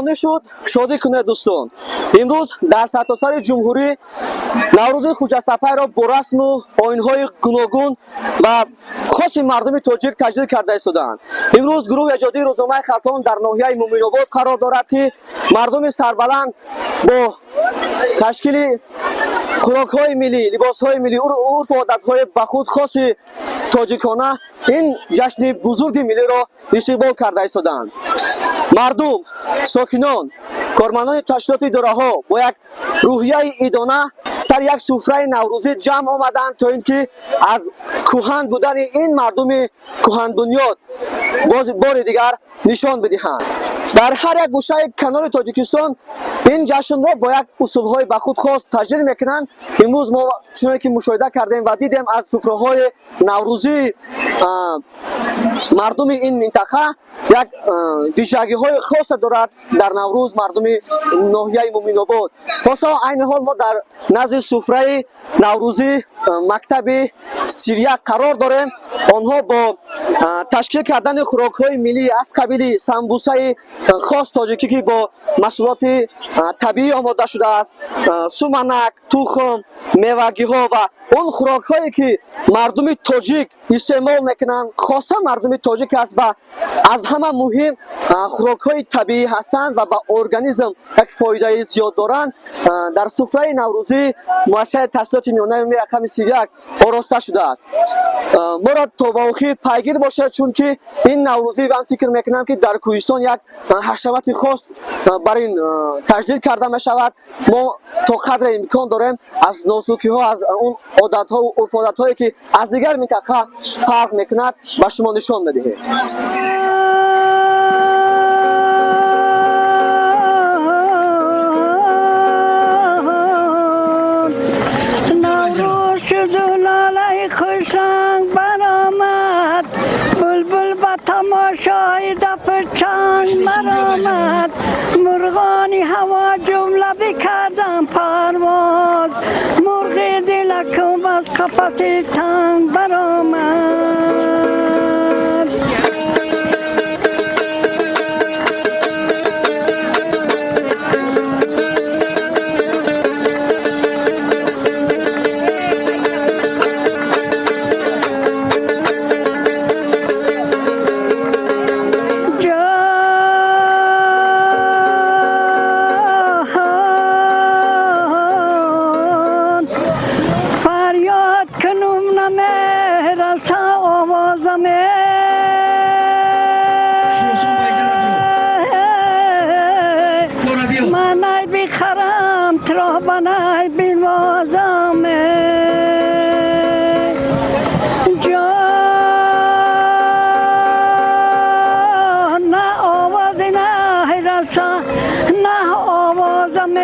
Фаровонӣ шуд, шодӣ кунед, дӯстон. Имрӯз дар сартосари ҷумҳурӣ Наврӯзи Хуҷастапайро бо расму оинҳои гуногун ва хоси мардуми тоҷик таҷлил карда истодаанд. Имрӯз гурӯҳи эҷодии рӯзномаи Хатлон дар ноҳияи Муъминобод қарор дорад, ки мардуми сарбаланд бо ташкили хӯрокҳои миллӣ, либосҳои миллӣ, урфу одатҳои ба худ хоси тоҷикона ин ҷашни бузурги миллиро истиқбол карда истодаанд. Мардум, сокинон, кормандони ташкилоти идораҳо бо як рӯҳияи идона сари як суфраи наврӯзӣ ҷамъ омаданд, то ин ки аз кӯҳан будани ин мардуми кӯҳанбунёд боз бори дигар нишон бидиҳанд. Дар ҳар як гӯшаи канори Тоҷикистон ин ҷашнро бо як усулҳои ба худ хос таҷлил мекунанд. Имрӯз мо чуноне ки мушоҳида кардем ва дидем, аз суфраҳои наврӯзии мардуми ин минтақа як вижагиҳои хоса дорад. Дар Наврӯз мардуми ноҳияи Муъминобод тосо айни ҳол мо дар назди суфраи наврӯзӣ мактаби 31 қарор дорем. Онҳо бо ташкил кардани хӯрокҳои миллӣ аз қабили самбусаи хос тоҷикӣ, ки бо маҳсулоти табиӣ омода шудааст, суманак, тухм, мевагиҳо ва он хӯрокҳое, ки мардуми тоҷик истеъмол мекунанд, хоса мардуми тоҷик аст ва аз ҳама муҳим хӯрокҳои табиӣ ҳастанд ва ба организм як фоидаи зиёд доранд, дар суфраи наврӯзӣ муассисаи таҳсилоти миёнаи умумии рақами 31 ороста шудааст. Моро то ба охир пайгир бошед, чунки ин наврӯзӣ, ман фикр мекунам, ки дар кӯҳистон як ҳашамати хос бар ин таҷлил карда мешавад. Мо то қадре имкон дорем, аз нозукиҳо, аз он одатҳо урфу одатҳое, ки аз дигар минтақа фарқ мекунад, ба шумо нишон медиҳем. Наврӯз шуду лолаи хушранг баромад, булбул ба тамошои дафу чанг баромад, мурғони ҳаво ҷумла бикардан парвоз, мурғи дилакум аз қафаси танг баромад. Ҷон, фарёд кунум, намераса овозам, манай бихарам туро, банай бинвозам. Ҷон, на овози наҳраса, на овозам,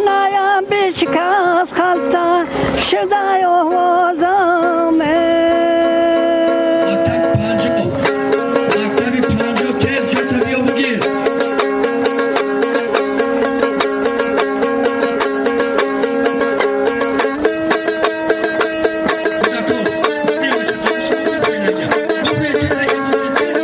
наям бишикаст, хаста шудай овозам. Мактаби 50, мактаби 50, тез ҷата биё бигир. Кӯдако, биё, бача, бигир, тез, тез.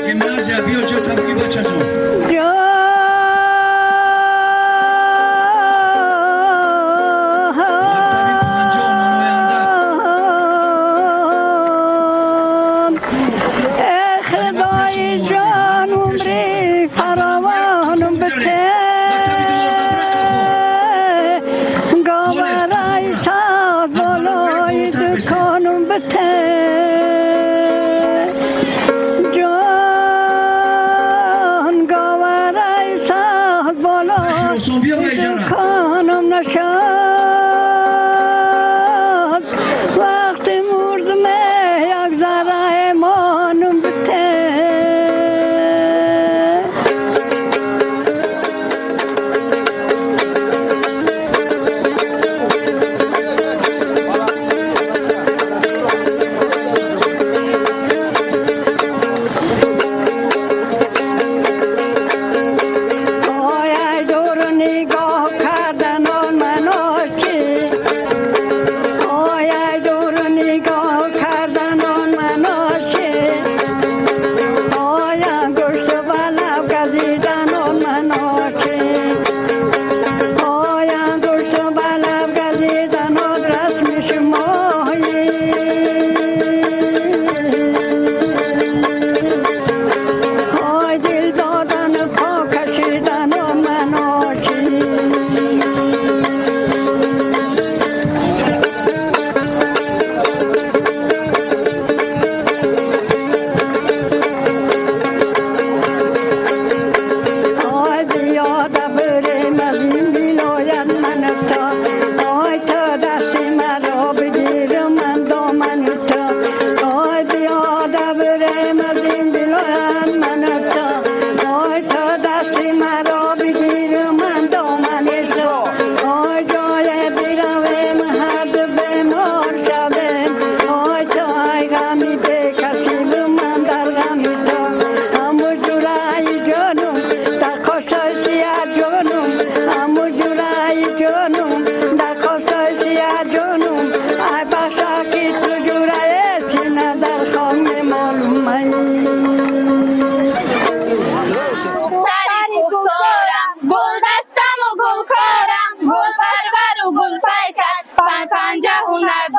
Гимназия, биё, ҷата бигир, бачаҷон. Мактаби 50, намоянда. Ҷон, э худои ҷон, умри фаровонум бите, говарай саз болои дуконум бите. Ҷон, говарай саз болои Осон, биё байҷара. дуконум нашад, вақти мурдме як зарра эмонум бите.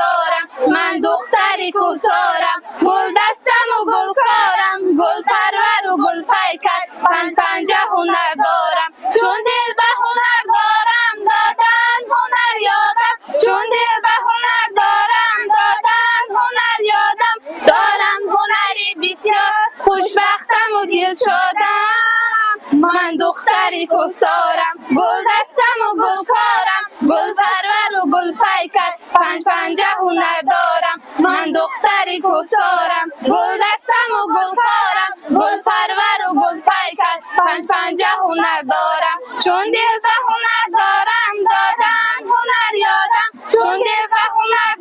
дорам. Ман духтари кӯҳсорам, гулдастаму гулкорам, гулпарвару гулпайкар, панҷ панҷа ҳунар дорам. Чун дил ба ҳунар дорам, додан ҳунар ёдам. Чун дил ба ҳунар дорам, додан ҳунар ёдам. Дорам ҳунари бисёр, хушбахтаму дилшодам. Ман духтари кӯҳсорам, гулдастаму гулкорам, гулпарвару гулпайкар, панҷ панҷа ҳунар дорам. Ман духтари кӯҳсорам, гулдастаму гулкорам, гулпарвару гулпайкар, панҷ панҷа ҳунар дорам. Чун дил ба ҳунар дорам, додан ҳунар ёдам. Чун дил ба ҳунар